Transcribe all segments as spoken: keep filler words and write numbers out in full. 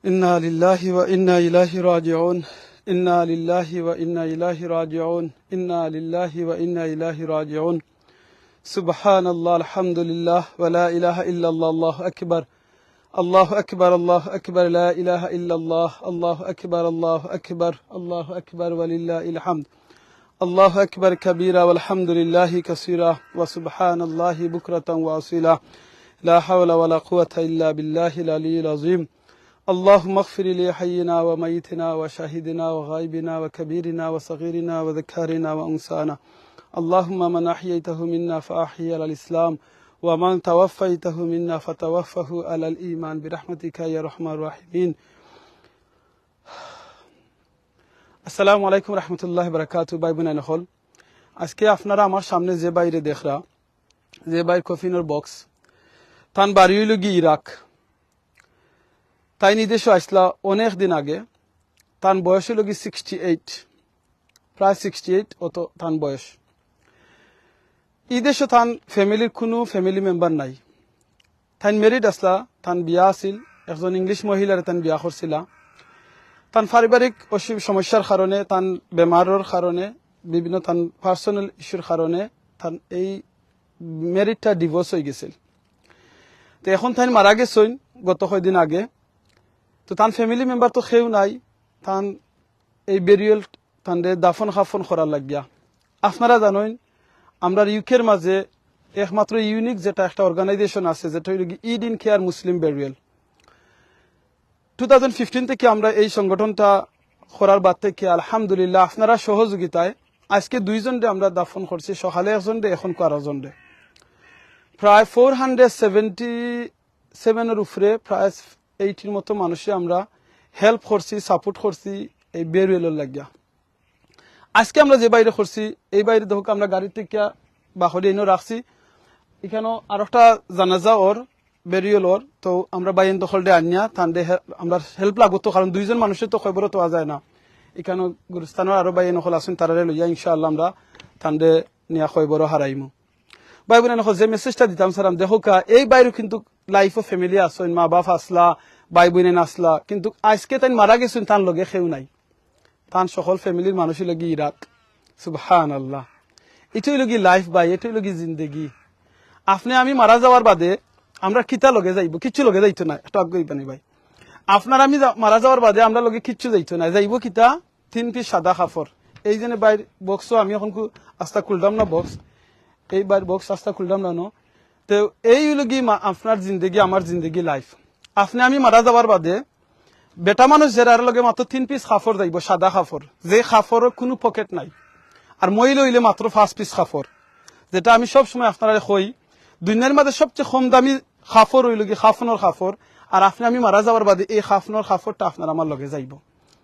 إنا لله وإنا إليه راجعون. إنا لله وإنا إليه راجعون. إنا لله وإنا إليه راجعون. سبحان الله، الحمد لله، ولا إله إلا الله، الله أكبر. الله أكبر، الله أكبر، لا إله إلا الله، الله أكبر، الله أكبر، الله أكبر، ولله الحمد. الله أكبر كبيرا، والحمد لله كثيرا، وسبحان الله بكرة وأصيلا. لا حول ولا قوة إلا بالله العلي العظيم. اللهم اغفر لحينا وميتنا وشاهدنا وغائبنا وكبيرنا وصغيرنا وذكرنا وأنثانا. اللهم من أحييته منا فأحيه على الإسلام، ومن توفيته منا فتوفه على الإيمان برحمتك يا أرحم الراحمين. আসসালামু আলাইকুম রহমতুল্লাহ বারাকাতু। ভাই বোন অকল, আজকে আপনারা আমার সামনে যে ভাইরে দেখরা, যে ভাইর কফিনর বক্স, তান বাড়ি অইলো গি ইরাক। তাইন ই দেশো আইছলা অনেক দিন আগে। তান বয়স অইলো গি সিক্সটি এইট, প্রায় সিক্সটি এইট অত তান বয়স। ই দেশো তান ফ্যামিলির কুনু ফ্যামিলি মেম্বার নাই। তাইন ম্যারিড আছলা, তান বিয়া আছিল, একজন ইংলিশ মহিলারে তান বিয়া করছিলা। তান পারিবারিক অসু-, সমস্যার কারণে, তান বেমারর কারণে, বিভিন্ন তান পার্সোনাল ইস্যুর কারণে তান এই ম্যারিডটা ডিভোর্স অইগেছিল। তো এখন তাইন মারা গেছইন গত কয়দিন আগে। তো তান ফ্যামিলি মেম্বার তো কেউ নাই, তান এই বেরিয়াল, তানরে দাফন কাফন করার লাগিয়া। আপনারা জানইন, আমরার ইউকের মাঝে একমাত্র ইউনিক যেটা একটা অর্গানাইজেশন আছে, যেটা অইলো গি aid in care Muslim burial. Two thousand fifteen থেকে আমরা এই সংগঠনটা করার বাদ থেকে আলহামদুলিল্লাহ আপনারা সহযোগিতায় আজকে দুইজনরে আমরা দাফন করছি, সকালে একজনরে, এখন আরো একজনরে। প্রায় ফোর হান্ড্রেড সেভেন্টি সেভেনের উপরে, প্রায় এইটির মতো মানুষে আমরা হেল্প করছি, সাপোর্ট করছি এই বেরিয়ালর লাগিয়া। আজকে আমরা যে ভাইরে করছি, এই ভাইরে দেখউক্কা আমরা গাড়ি থেকে বাহরে এনে রাখছি। ইখানো আরোকটা জানাজা অর, বেরিয়াল অর, তো আমরা ভাইয়াইন অকলরে আনিয়া তানরে হে-, আমরা হেল্প লাগতো, কারণ দুইজন মানুষে তো কবরো থওয়া যায় না। ইখানো গুরুস্থানর আরো ভাইয়াইন অকল আছইন, তারারে লইয়া ইনশাআল্লাহ আমরা তানরে নিয়া কবরো হারাইমু। ভাই বোন অকল, যে মেসেজটা দিতাম চাইরাম, দেখউক্কা, এই ভাইরও কিন্তু লাইফও ফ্যামিলি আছইন, মা বাপ আছলা, ভাই বোন আছলা, কিন্তু আজকে তাইন মারা গেছইন, তান লগে কেউ নাই। তান সকল ফ্যামিলির মানুষ অইলো গি ইরাক। সুবহানাল্লাহ। ইটা অইলো গি লাইফ ভাই, ইটা অইলো গি জিন্দেগি। আপনে আমি মারা যাওয়ার বাদে আমরা কিতা লগে যাইবো? কিচ্ছু লগে যাইতো না, একটু আগে কইবানি ভাই। আপনার আমি যা-, মারা যাওয়ার বাদে আমরা লগে কিচ্ছু যাইতো না, যাইবো কিতা? তিন পিস সাদা কাপড়। এই যেনে ভাইর বক্সও আমি এখন কু-, আস্তা খুললাম না বক্স, এই ভাইর বক্স আস্তা খুললাম না, নো? তো এই অইলো গি মা-, আপনার জিন্দেগি, আমার জিন্দেগি, লাইফ। আপনে আমি মারা যাওয়ার বাদে বেটা মানুষ যেরার লগে মাত্র তিন পিস কাপড় যাইবো, সাদা কাপড়, যে কাপড়র কুনু পকেট নাই। আর মহিলা অইলে মাত্র পাঁচ পিস কাপড়। যেটা আমি সব সময় আপনারারে কই, দুনিয়ার মাঝে সবচেয়ে কম দামি কাপড় অইলো গি কাফনর কাপড়। আর আপনে আমি মারা যাওয়ার বাদে এই কাফনর কাপড়টা আপনার আমার লগে যাইবো।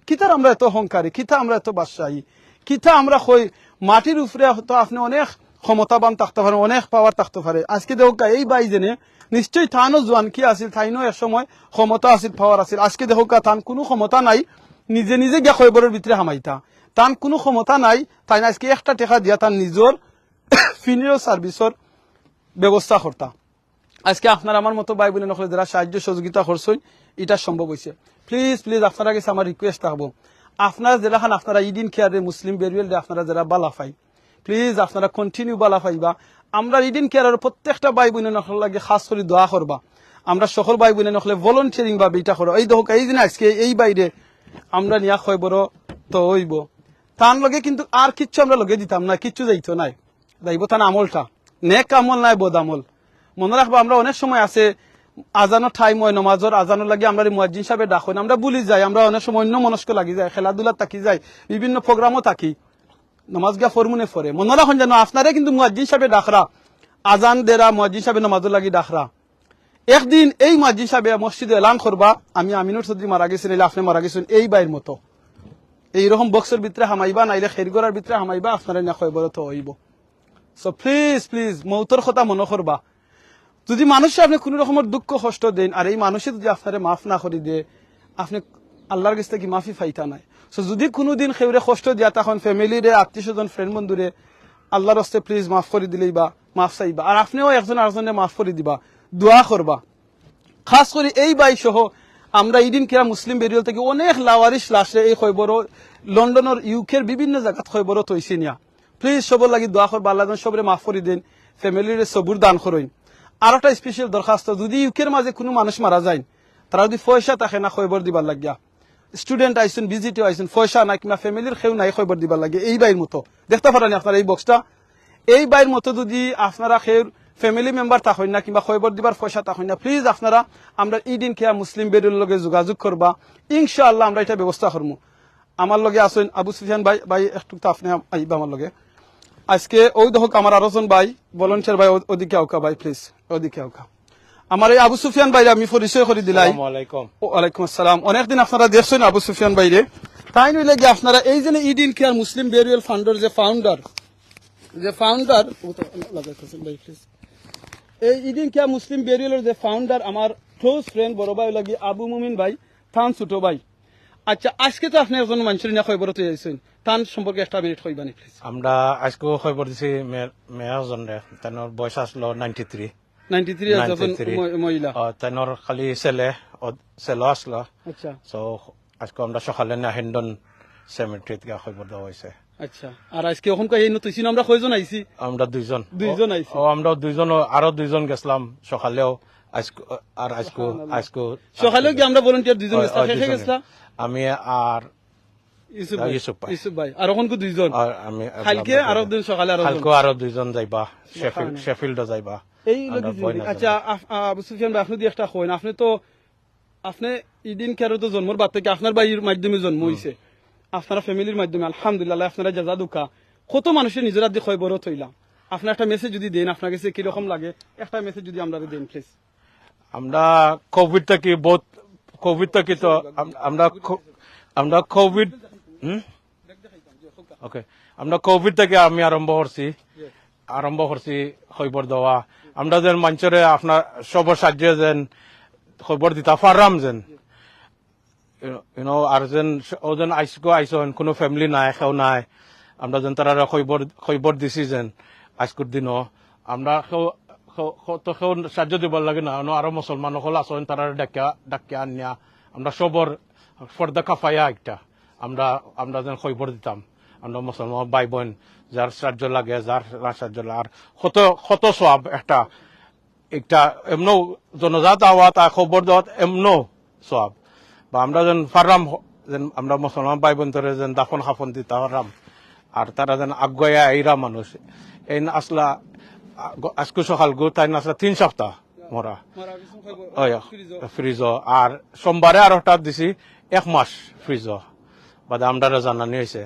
কিতার আমরা এত অহংকারী, কিতা আমরা এত বাদশাহী, কিতা আমরা কই, মাটির উপরে তো আপনে অনেক ক্ষমতাবান থাকতে পারেন, অনেক পাওয়ার থাকতে পারে। আজকে দেখউক্কা, এই ভাই যেনে নিশ্চয়ই তানও জোয়ানকি আছিল, তাইনও এক সময় ক্ষমতা আছিল, পাওয়ার আছিল। আজকে দেখউক্কা, তান কুনু ক্ষমতা নাই নিজে নিজে গিয়া কবরর ভিতরে হামাইতা, তান কুনু ক্ষমতা নাই। তাইন আজকে একটা টেকা দিয়া তান নিজর ফিউনারাল সার্ভিসর ব্যবস্থা করতা। আজকে আপনার আমার মতো ভাই বোন অকলে যেরা সাহায্য সহযোগিতা করছইন, ইটা সম্ভব অইছে। প্লিজ, প্লিজ, আপনারার গেছে আমার রিকোয়েস্ট থাকবো, আপনারা যেরাখান আপনারা ইড ইন কেয়াররে, মুসলিম বেরিয়ালরে আপনারা যেরা বালা পাইন, প্লিজ আপনারা কন্টিনিউ বালা পাইবা। আমরা ইড ইন কেয়ারর প্রত্যেকটা ভাই বোন অকলর লাগি খাস করি দোয়া করবা। আমরা সকল ভাই বোন অকলে ভলান্টিয়ারিং ভাবে ইটা করো। এই দেখউক্কা, এই যে আজকে এই ভাইরে আমরা নিয়া কবরো থওয়া অইবো, তান লগে কিন্তু আর কিচ্ছু আমরা লগে দিতাম না, কিচ্ছু যাইতো নায়। যাইবো তান আমলটা, নেক আমল নায় বদ আমল। মনো রাখবা, আমরা অনেক সময় আছে, আজানর টাইম অয়, নমাজর আজানর লাগি আমরারে মুয়াজ্জিন সাবে ডাকইন, আমরা ভুলি যাই, আমরা অনেক সময় অন্যমনস্ক লাগি যাই, খেলাধুলাত থাকি যাই, বিভিন্ন প্রোগ্রামো থাকি, নমাজ গিয়া ফরমুনে ফরে। মনো রাখইন যেন আপনারে কিন্তু মুয়াজ্জিন সাবে ডাকরা, আজান দেরা, মুয়াজ্জিন সাবে নমাজর লাগি ডাকরা। একদিন এই মুয়াজ্জিন সাবে মসজিদো এলান করবা, আমি আমিনুর চৌধুরী মারা গেছি, নাইলে আপনে মারা গেছইন, এই ভাইর মতো। এইরকম বক্সর ভিতরে হামাইবা, নাইলে খেরগড়ার ভিতরে হামাইবা, আপনারে নিয়া কবরো থওয়া অইবো। So প্লিজ, প্লিজ, মউতর কথা মনো করবা। যদি মানুষে আপনে কুনু রকমর দুঃখ কষ্ট দেইন, আর এই মানুষে যদি আপনারে মাফ না করি দে, আপনে আল্লার গেছ থাকি মাফি পাইতা নায়। So যদি কুনুদিন কেউরে কষ্ট দিয়া থাকইন, ফ্যামিলিরে, আত্মীয় স্বজন, ফ্রেন্ড বন্ধুরে, আল্লার ওয়াস্তে প্লিজ মাফ করি দিলাইবা, মাফ চাইবা। আর আপনেও একজন আরজনরে মাফ করি দিবা, দোয়া করবা। খাস করি এই ভাই সহ আমরা ইডিন কেয়ার মুসলিম বেরিয়াল থাকি অনেক লাওয়ারিশ লাশরে এই খবরও লন্ডনর ইউকের বিভিন্ন জাগাত খবরও থইছি নিয়া। প্লিজ সবর লাগি দোয়া করবা, আল্লাহ যেন সবরে মাফ করি দেন, ফ্যামিলিরে সবুর দান করইন। আর একটা স্পেশাল দরখাস্ত, যদি ইউকের মাঝে কুনু মানুষ মারা যাইন, তারা যদি পয়সা থাকে না খবর দিবার লাগিয়া, স্টুডেন্ট আইছইন, ভিজিটও আইছইন, পয়সা নাই কিংবা ফ্যামিলির কেউ নাই খবর দিবার লাগি, এই ভাইর মতো দেখতা পারইন নি আপনারা এই বক্সটা, এই ভাইর মতো যদি আপনারা কেউর ফ্যামিলি মেম্বার থাকইন না কিংবা খবর দিবার পয়সা থাকইন না, প্লিজ আপনারা আমরা ইডিন কেয়ার মুসলিম বেরিয়ালর লগে যোগাযোগ করবা, ইনশাআল্লাহ আমরা ইটা ব্যবস্থা করমু। আমার লগে আছইন আবু সুফিয়ান ভাই, ভাই একটু তো আপনে আইবা আমার লগে। আজকে ওই দেখো আমার আরো জন ভাই, ভলান্টিয়ার ভাই, ও-, ওদিকে আউক্কা ভাই, প্লিজ, ওদিকে আউক্কা। আমার এই আবু সুফিয়ান ভাইরে আমি পরিচয় করি দিলাই। আসসালামু আলাইকুম। ওয়ালাইকুম আসসালাম। অনেকদিন আপনারা দেখছইন আবু সুফিয়ান ভাইরে। তাইন অইলা গিয়া আপনারা এই যে ইডিন কেয়ার মুসলিম বেরিয়াল ফান্ডর যে ফাউন্ডার, যে ফাউন্ডার, ভাই প্লিজ, এই ইডিন কেয়ার মুসলিম বেরিয়ালর যে ফাউন্ডার, আমার ক্লোজ ফ্রেন্ড, বড় ভাই অইলা গিয়া আবু মুমিন ভাই, তান ছোট ভাই। আচ্ছা, আজকে তো আপনে একজন মানুষর নিয়া খবরও থইয়া আইছইন, তান সম্পর্কে একটা মিনিট কইবা নি প্লিজ? আমরা আজকেও খবর দিছি মে-, মেয়ে একজনরে, তানর বয়স আসলো নাইনটি থ্রি। নাইনটি থ্রি একজন নাইনটি থ্রি। ম-, মহিলা। আহ, তানর খালি ছেলে, ও ছেলে আসলো। আচ্ছা। So, আজকে আমরা সকালে না হেন্ডন সেমেট্রিত গিয়া খবর দেওয়া হইছে। আচ্ছা, আর আজকে ওখানকার এই নতুন আমরা কয়জন আইছি? আমরা দুইজন। দুইজন আইছি। ও, আমরা দুইজন, আরো দুইজন গেছিলাম সকালেও, আজকে, আর আজকে, সুবহানাল্লাহ। আজকে সকালেও কি আমরা ভলান্টিয়ার দুইজন ওই, গেছিলাম, ওই কে কে দুইজনে। গেছিলাম? আমি আর ইউসুফ ভাই। ইউসুফ ভাই। ইউসুফ ভাই। আর ওখানকে দুইজন। আর আমি কালকে আরো দিন সকালে আরো জন। কালকে আরো দুইজন যাইবা, শেফিল্ড, সুবহানাল্লাহ। শেফিল্ডও যাইবা। এই আমরা লোক দুইজন। বইনা আচ্ছা, যাইবা। আফ-, আবু সুফিয়ান ভাই, আপনে যদি একটা কইন, আপনে তো আপনে ইডিন কেয়ারো তো জন্মর বাদ থাকি আপনার ভাইর মাধ্যমে জন্ম হুম। হইছে, আপনারা ফ্যামিলির মাধ্যমে, আলহামদুলিল্লাহ, আপনারা জাজা দুকা। কত মানুষে নিজর আদি খবরও থইলা। আপনে একটা মেসেজ যদি দেন, আপনার গেছে কিরকম লাগে, একটা মেসেজ যদি আমরারে দেন, প্লিজ। আমরা কোভিড থাকি বহুত, কোভিড থাকি তো আম-, আমরা কো-, আমরা কোভিড, হুম? ওকে, আমরা কোভিড থাকি আমি আরম্ভ করছি, আরম্ভ করছি খবর দেওয়া। আমরা যেন মানুষরে আপনার সবর সাহায্যে যেন খবর দিতা পাররাম যেন, you know, আর যেন ও যেন আইসকো আইসন, কোনো ফ্যামিলি নাই, কেউ নাই, আমরা যেন তারারে খবর, খবর দিছি যেন আইজকুর দিনও আমরা কেউ, কেউ, কেউ তো কেউ সাহায্য দিবার লাগে না, অনো আরো মুসলমান অকল আছইন, তারারে ডাকিয়া, ডাকিয়া আনিয়া আমরা সবর পর্দা কাফাইয়া একটা আমরা, আমরা যেন খবর দিতাম। আমরা মুসলমান ভাই বোন, যার সাহায্য লাগে, যার না সাহায্য লাগে, আর কত, কত সওয়াব একটা, একটা এমনও জনাজাত আওয়াত আর খবর দেওয়াত এমনও সওয়াব। বা আমরা যেন পাররাম হ-, যেন আমরা মুসলমান ভাই বোনতরে যেন দাফন কাফন দিতা পাররাম। আর তারা যেন আগুয়াইয়া আইরা মানুষ। এইন আসলা, আ-, গ-, আজকু সকালগু তাইন আসলা তিন সপ্তাহ মরা। মরা গেছে কয় ব-, অয়, ফ্রিজও। ফ্রিজও। আর সোমবারে আরোটা দিছি এক মাস ফ্রিজও। বাদে আমরারে জানানি অইছে।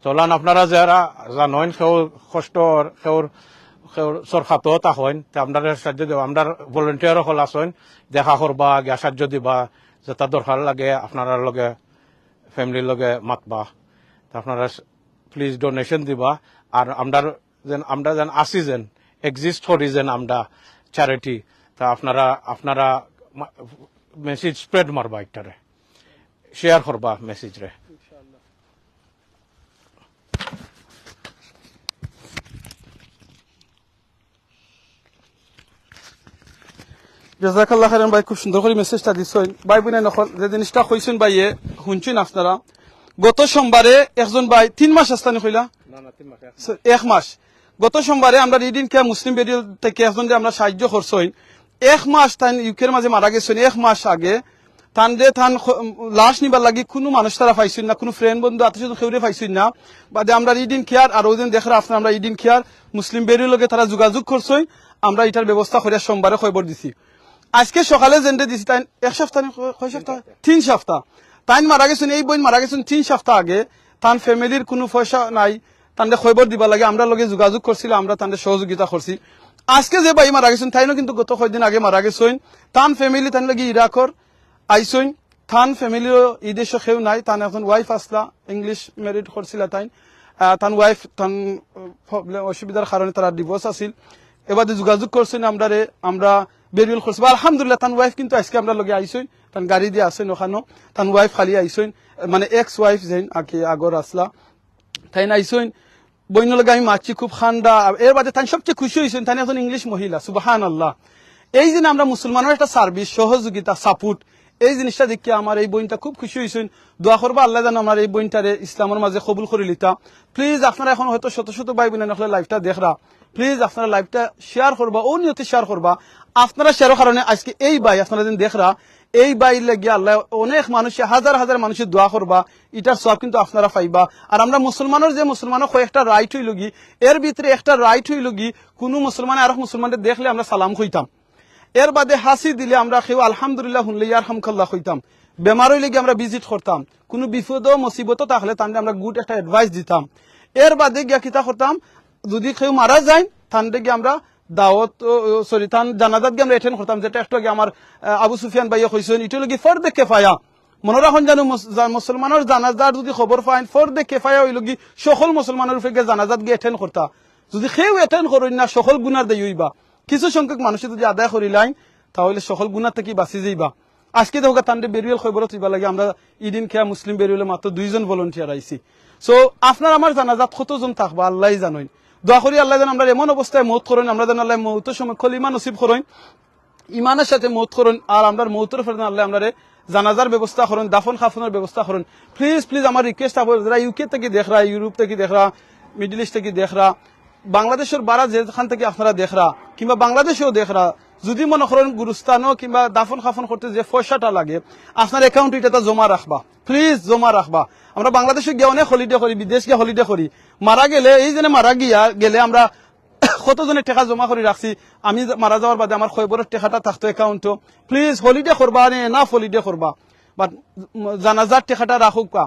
চলান আপনারা যারা জানইন, কেউ কষ্ট, কেউর, কেউর সরকারও থাকইন, তে আমরারে সাহায্য দিবা। আমরার ভলান্টিয়ার অকল আছইন, দেখা করবা, গিয়া সাহায্য দিবা, যেটা দরকার লাগে আপনারার লগে, ফ্যামিলির লগে মাতবা। তে আপনারা প্লিজ ডোনেশন দিবা। আর আমরার যেন, আমরা যেন আছি যেন, এক্সিস্ট করি যেন আমরা চ্যারিটি। তা আপনারা, আপনারা মা-, মেসেজ স্প্রেড মারবা একটারে, শেয়ার করবা মেসেজরে। জাজাকাল্লাহ খাইরান ভাই, খুব সুন্দর করি মেসেজটা দিছইন। ভাই বোন অকল, যে জিনিসটা কইছইন ভাইয়ে, হুনছইন আপনারা। গত সোমবারে একজন ভাই, তিন মাস আস্তানি কইলা? না, না, তিন মাস, এক মাস। স-, এক মাস। গত সোমবারে আমরা ইডিন কেয়ার মুসলিম বেরিয়াল থাকি একজনরে আমরা সাহায্য করছইন। এক মাস তাইন ইউকের মাঝে মারা গেছইন, এক মাস আগে। তানরে তান খ-, লাশ নিবার লাগি কুনু মানুষ তারা পাইছইন না, কুনু ফ্রেন্ড বন্ধু আত্মীয় স্বজন কেউরে পাইছইন না। বাদে আমরা ইডিন কেয়ার আর ওই দিন দেখরা আপনারা আমরা ইডিন কেয়ার মুসলিম বেরিয়ালর লগে তারা যোগাযোগ করছইন, আমরা ইটার ব্যবস্থা করিয়া সোমবারে খবর দিছি। আজকে সকালে যেনরে দিছি তাইন এক সপ্তাহ নি, ক-, কয় সপ্তাহ? তিন সপ্তাহ। তাইন মারা গেছইন, এই বইন মারা গেছইন তিন সপ্তাহ আগে। তান ফ্যামিলির কুনু পয়সা নাই, তানরে খবর দিবার লাগি আমরার লগে যোগাযোগ করছিল, আমরা তানরে সহযোগিতা করছি। আজকে যে ভাই মারা গেছইন, তাইনও কিন্তু গত কয়দিন আগে মারা গেছইন। তান ফ্যামিলি তান লাগি ইরাকর আইছইন, তান ফ্যামিলিও ই দেশো কেউ নাই, তান একজন ওয়াইফ আছলা, ইংলিশ ম্যারিড করছিলা তাইন। আহ, তান ওয়াইফ, তান, আহ, প্রবলেম, অসুবিধার কারণে তারা ডিভোর্স আছিল। এবাদে যোগাযোগ করছইন আমরারে, আমরা বেরিয়াল করছি। বা আলহামদুলিল্লাহ, তান ওয়াইফ কিন্তু আজকে আমরার লগে আইছইন, তান গাড়ি দিয়া আছইন অখানো, তান ওয়াইফ খালি আইছইন, মানে এক্স ওয়াইফ যেইন আর কি আগর আছলা। তাইন আইছইন, বইনর লগে আমি মাতছি খুব ঠান্ডা। আর এর বাদে তাইন সবচেয়ে খুশি অইছইন, তাইন একজন ইংলিশ মহিলা, সুবহানাল্লাহ। এই যে আমরা মুসলমানর একটা সার্ভিস, সহযোগিতা, সাপোর্ট, এই জিনিসটা দেখিয়া আমার এই বইনটা খুব খুশি অইছইন। দোয়া করবা আল্লায় যেন আমার এই বইনটারে ইসলামর মাঝে কবুল করি লিতা। প্লিজ, আপনারা এখন হয়তো শত শত ভাই বইন অকলে লাইভটা দেখরা, প্লিজ আপনারা লাইভটা শেয়ার করবা, অউ নিয়তে শেয়ার করবা। আপনারা শেয়ারর কারণে আজকে এই ভাই আপনারা যেন দেখরা, এই ভাইর লাগিয়া আল্লায় অনেক মানুষে, হাজার হাজার মানুষে দোয়া করবা, ইটার সওয়াব কিন্তু আপনারা পাইবা। আর আমরা মুসলমানর যে মুসলমানর কয়েকটা রাইট অইলোগি, এর ভিতরে একটা রাইট অইলোগি, কুনু মুসলমানে আরক মুসলমানরে দেখলে আমরা সালাম কইতাম। এর বাদে হাসি দিলে আমরা কেউ আলহামদুলিল্লাহ হুনলে ইয়ারহামুকাল্লাহ কইতাম। বেমার অইলে গিয়া আমরা ভিজিট করতাম, কুনু বিপদ মুসিবত থাকলে তানরে আমরা গুড একটা অ্যাডভাইস দিতাম। এর বাদে গিয়া কিতা করতাম, যদি কেউ মারা যাইন, তানরে গিয়া আমরা দাওয়াত, ও, ও, সরি, তান জানাজাত গিয়া আমরা অ্যাটেন্ড করতাম, যেটা একটু আগে আমার, আহ, আবু সুফিয়ান ভাইয়ে কইছইন, ইটা অইলো গি ফরদে কেফায়া। মনো রাখইন যেন মুস-, জা-, মুসলমানর জানাজার যদি খবর পাইন, ফরদে কেফায়া অইলো গি সকল মুসলমানর উপরে গিয়া জানাজাত গিয়া অ্যাটেন্ড করতা। যদি কেউ অ্যাটেন্ড করইন না, সকল গুনার দায়ী অইবা। কিছু সংখ্যক মানুষে যদি আদায় করিলাইন, তাহলে সকল গুনা থাকি বাঁচি যাইবা। আজকে দেখো তানরে বেরিয়াল খবরত অইবার লাগি আমরা ইদিন খেয়া মুসলিম বেরিয়ালে মাত্র দুইজন ভলান্টিয়ার আইছি। সো আপনার আমার জানাজাত কতজন থাকবা আল্লায় জানইন। দোয়া করি আল্লায় যেন আমরা এমন অবস্থায় মউত করইন, আমরা যেন আল্লায় মউতর সময় কলিমা নসিব করইন, ইমানর সাথে মউত করইন, আর আমরার মউতর পরে যেন আল্লায় আমরারে জানাজার ব্যবস্থা করইন, দাফন কাফনর ব্যবস্থা করইন। প্লিজ, প্লিজ, আমার রিকোয়েস্ট থাকবো, যারা ইউকে থাকি দেখরা, ইউরোপ থাকি দেখরা, মিডল ইস্ট থাকি দেখরা, বাংলাদেশর বারা যেখান থাকি আপনারা দেখরা, কিংবা বাংলাদেশেও দেখরা, যদি মনো করইন গুরুস্থানও কিংবা দাফন কাফন করতে যে পয়সাটা লাগে, আপনার অ্যাকাউন্টে ইটা জমা রাখবা, প্লিজ জমা রাখবা। আমরা বাংলাদেশে গিয়া অনেক হলিডে করি, বিদেশ গিয়া হলিডে করি, মারা গেলে, এই যেন মারা গিয়া গেলে আমরা কতজনে টেকা জমা করি রাখছি, আমি মারা যাওয়ার বাদে আমার কবরর টেকাটা থাকতো অ্যাকাউন্টো। প্লিজ হলিডে করবা নে, না হলিডে করবা, বাট জানাজার টেকাটা রাখউক্কা,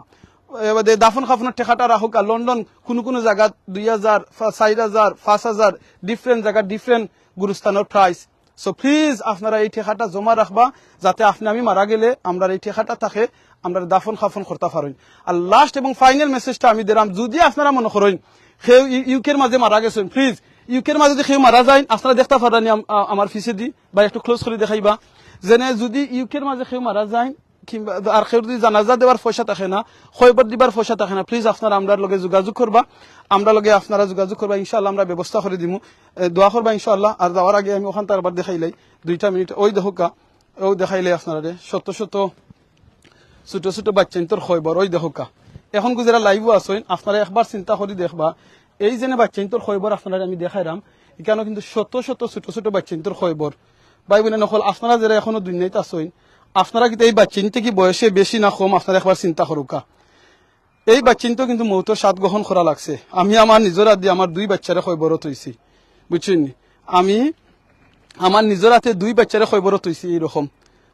এ বাদে দাফন কাফনর টেকাটা রাখউক্কা। লন্ডন কুনু কুনু জাগাত দুই হাজার, ফা-, চাইর হাজার, পাঁচ হাজার, ডিফারেন্ট জাগাত ডিফারেন্ট গুরুস্থানর প্রাইস। সো প্লিজ আপনারা এই টেকাটা জমা রাখবা, যাতে আপনে আমি মারা গেলে আমরার এই টেকাটা থাকে, আমরা দাফন কাফন করতা পারইন। আর লাস্ট এবং ফাইনাল মেসেজটা আমি দিরাম, যদি আপনারা মনো করইন কেউ ইউ-, ইউকের মাঝে মারা গেছইন, প্লিজ ইউকের মাঝে যদি কেউ মারা যাইন, আপনারা দেখতা পাররা নি আম-, আ-, আমার পিছেদি বা একটু ক্লোজ করি দেখাইবা, যেন যদি ইউকের মাঝে কেউ মারা যাইন, কিংবা আর কেউ যদি জানাজা দেওয়ার পয়সা থাকে না, কবর দিবার পয়সা থাকে না, প্লিজ আপনারা আমরার লগে যোগাযোগ করবা, আমরার লগে আপনারা যোগাযোগ করবা, ইনশাআল্লাহ আমরা ব্যবস্থা করি দিমু। এ, দোয়া করবা ইনশাআল্লাহ। আর যাওয়ার আগে আমি অখানতা আরবার দেখাইলাই দুইটা মিনিট, ওই দেখউক্কা, অউ দেখাইলাই আপনারারে শত শত ছোট ছোট বাচ্চাইন্তর কবর, ওই দেখউক্কা। এখন গু যেরা লাইভও আছইন, আপনারা একবার চিন্তা করি দেখবা, এই যেন বাচ্চাইন্তর কবর আপনারারে আমি দেখাইরাম, ইখানো কিন্তু শত শত ছোট ছোট বাচ্চাইন্তর কবর। ভাই বইন অকল, আপনারা যেরা এখনো দুনিয়াত আছইন, আপনারা কিন্তু এই বাচ্চাইন থাকি বয়সে বেশি না কম, আপনারা একবার চিন্তা করউক্কা। এই বাচ্চাইন্ত কিন্তু মউতর স্বাদ গ্রহণ করা লাগছে। আমি আমার নিজর আতদি আমার দুই বাচ্চারে কবরো থইছি, বুঝছইন নি? আমি আমার নিজর আতে দুই বাচ্চারে কবরো থইছি এইরকম,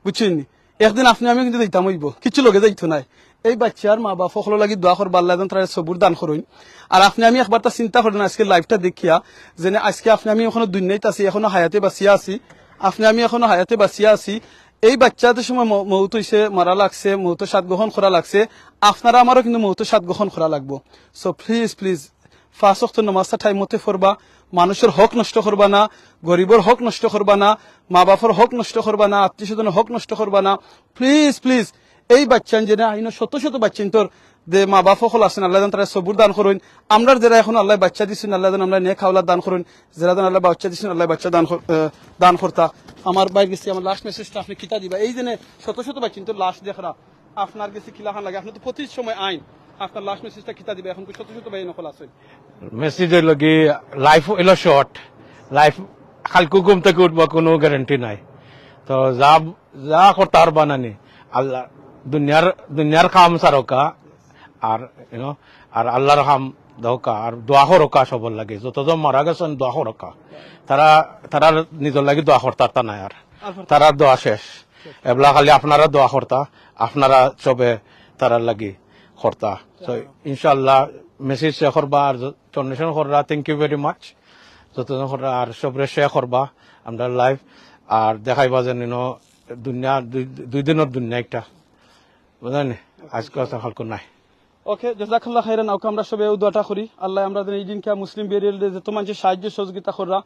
বুঝছইন নি? একদিন আপনে আমি কিন্তু যাইতাম অইবো, কিচ্ছু লগে যাইতো নায়। এই বাচ্চার মা বাপ অকলর লাগি দোয়া করবা, আল্লায় যেন তারারে সবুর দান করইন। আর আপনে আমি একবারতা চিন্তা করইন আজকে লাইভটা দেখিয়া, যেন আজকে আপনে আমি এখনো দুনিয়াত আছি, এখনো হায়াতে বাঁচিয়া আছি, আপনে আমি এখনো হায়াতে বাঁচিয়া আছি। এই বাচ্চাদের সময় ম-, মউত অইছে, মারা লাগছে, মউতর স্বাদ গ্রহণ করা লাগছে, আপনার আমারও কিন্তু মউতর স্বাদ গ্রহণ করা লাগবো। সো প্লিজ, প্লিজ, পাঁচ ওয়াক্ত নামাজটা টাইম মতে পড়বা, মানুষর হক নষ্ট করবা না, গরিবর হক নষ্ট করবা না, মা বাপর হক নষ্ট করবা না, আত্মীয় স্বজনর হক নষ্ট করবা না। প্লিজ, প্লিজ, এই বাচ্চাইন যেন আইনো শত শত বাচ্চাইন্তর যে মা বাপ অকল আছইন, আল্লায় যেন তারারে সবুর দান করইন। আমরার যেরা এখনো আল্লায় বাচ্চা দিছইন, আল্লায় যেন আমরারে নেক আওলাদ দান করইন। যেরা যেন আল্লায় বাচ্চা দিছইন, আল্লায় বাচ্চা দান কর-, আহ, দান করতা। আমার ভাইর গেছে আমার লাস্ট মেসেজটা আপনে কিতা দিবা? এই যেন শত শত বাচ্চাইন্তর লাশ দেখরা, আপনার গেছে কিলাখান লাগে? আপনে তো প্রতি সময় আইন, আপনার লাস্ট মেসেজটা কিতা দিবা? এখন তো শত শত ভাই অকল আছইন। মেসেজ অইলো কি, লাইফ অইলো শর্ট, লাইফ কাইলকু ঘুম থাকি উঠবা কুনু গ্যারান্টি নাই। তো যা, যা করতা পারবা নানি, আল্লাহ, দুনিয়ার, দুনিয়ার কাম সারউক্কা, আর, you know, আর আল্লাহর কাম দেউক্কা, আর দোয়া করউক্কা সবর লাগি। যতজন মারা গেছইন দোয়া করউক্কা, তারা, তারার নিজর লাগি দোয়া করতা পারতা নায় আর, তারার দোয়া শেষ। এবলা খালি আপনারা দোয়া করতা, আপনারা সবে তারার লাগি করতা। So, ইনশাআল্লাহ, মেসেজ শেয়ার করবা আর য-, ডোনেশন কররা, thank you very much। যতজন কররা আর সবরে শেয়ার করবা আমরার লাইভ, আর দেখাইবা যেন, you know, দুনিয়া দুই, দুই দিনর দুনিয়া একটা, বুঝলেন? আজকে আছে, কালকে নাই। ওকে, জাযাকাল্লাহ খাইরান। ওকে, আমরা সবে অউ দোয়াটা করি, আল্লায় আমরা যেন এই দিনকে মুসলিম বেরিয়াল ডে যত মানষে সাহায্য সহযোগিতা কররা,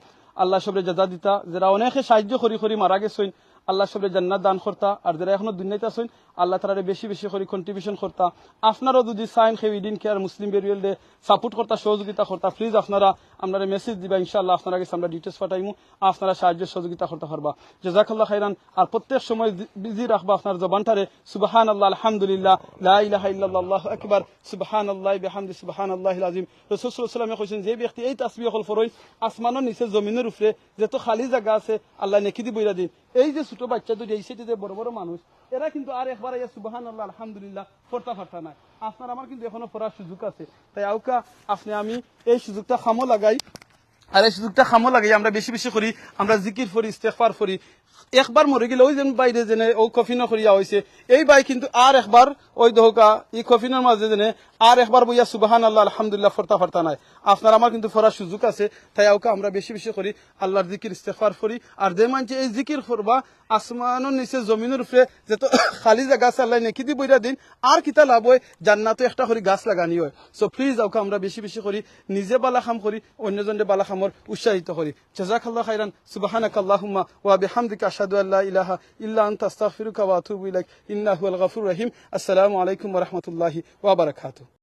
আল্লায় সবরে জাযা দিতা। যেরা অনেকে সাহায্য করি করি মারা গেছইন, আল্লাহ সবরে জান্নাত দান করতা। আর যেরা এখনো দুনিয়াত আছইন, আল্লাহ তারারে বেশি বেশি করি কন্ট্রিবিউশন করতা। আপনারাও যদি চাইন কেউ ইডেন কেয়ার মুসলিম বেরিয়ালরে সাপোর্ট করতা, সহযোগিতা করতা, প্লিজ আপনারা আমরারে মেসেজ দিবা, ইনশাআল্লাহ আপনারার গেছে আমরা ডিটেইলস পাঠাইমু, আপনারা সাহায্য সহযোগিতা করতা পারবা। জাযাকাল্লাহ খাইরান। আর প্রত্যেক সময় বিজি রাখবা আপনার জবানটারে, সুবহানাল্লাহ, আলহামদুলিল্লাহ, লা ইলাহা ইল্লাল্লাহ, আল্লাহু আকবার, সুবহানাল্লাহি বিহামদি, সুবহানাল্লাহিল আযীম। রাসূল সাল্লাল্লাহু আলাইহি ওয়াসাল্লাম যে ব্যক্তি এই তাসবিহ অকল পড়ইন, আসমানর নিচে জমিনর উপরে যত খালি জাগা আছে, আল্লাহ নেকি দি বইরা দিন। এই যে ছোট বাচ্চা ধরি এই সাইডে যে বড় বড় মানুষ, এরা কিন্তু আর একবার আইয়া সুবহানাল্লাহ, আলহামদুলিল্লাহ পড়তা পারতা নায়। আপনার আমার কিন্তু এখনো পড়ার সুযোগ আছে, তাই আউক্কা আপনে আমি এই সুযোগটা কামো লাগাই, আর এই সুযোগটা কামো লাগাই আমরা বেশি বেশি করি, আমরা জিকির পড়ি, ইস্তেগফার পড়ি। একবার মরি গেলে ওই যেন বাইরে যেনে ও কফিনো করিয়া অইছে, এই ভাই কিন্তু আর একবার ওই দেখউক্কা ই কফিনর মাঝে যেনে আর একবার বইয়া সুবহানাল্লাহ, আলহামদুলিল্লাহ পড়তা পারতা নায়। আপনার আমার কিন্তু পড়ার সুযোগ আছে, তাই আউক্কা আমরা বেশি বেশি করি আল্লাহর জিকির, ইস্তেগফার পড়ি। আর যে মানষে এই জিকির পড়বা, আসমানর নিচে জমিনর উপরে যত খালি জাগা আছে আল্লাহ নেকি দি বইরা দিন। আর কিতা লাভ অয়? জান্নাতো একটা করি গাছ লাগানি অয়। So প্লিজ আউক্কা আমরা বেশি বেশি করি নিজে বালা কাম করি, অন্যজনরে বালা কামর উৎসাহিত করি। জাযাকাল্লাহু খাইরান। সুবহানাকাল্লাহুম্মা ওয়া বিহামদিকা, আশহাদু আল্লা ইলাহা ইল্লা আনতা, আস্তাগফিরুকা ওয়া আতুবু ইলাইক। ইন্নাহু হুয়াল গাফুরুর রহিম। আসসালামু আলাইকুম ওয়া রাহমাতুল্লাহি ওয়া বারাকাতুহু।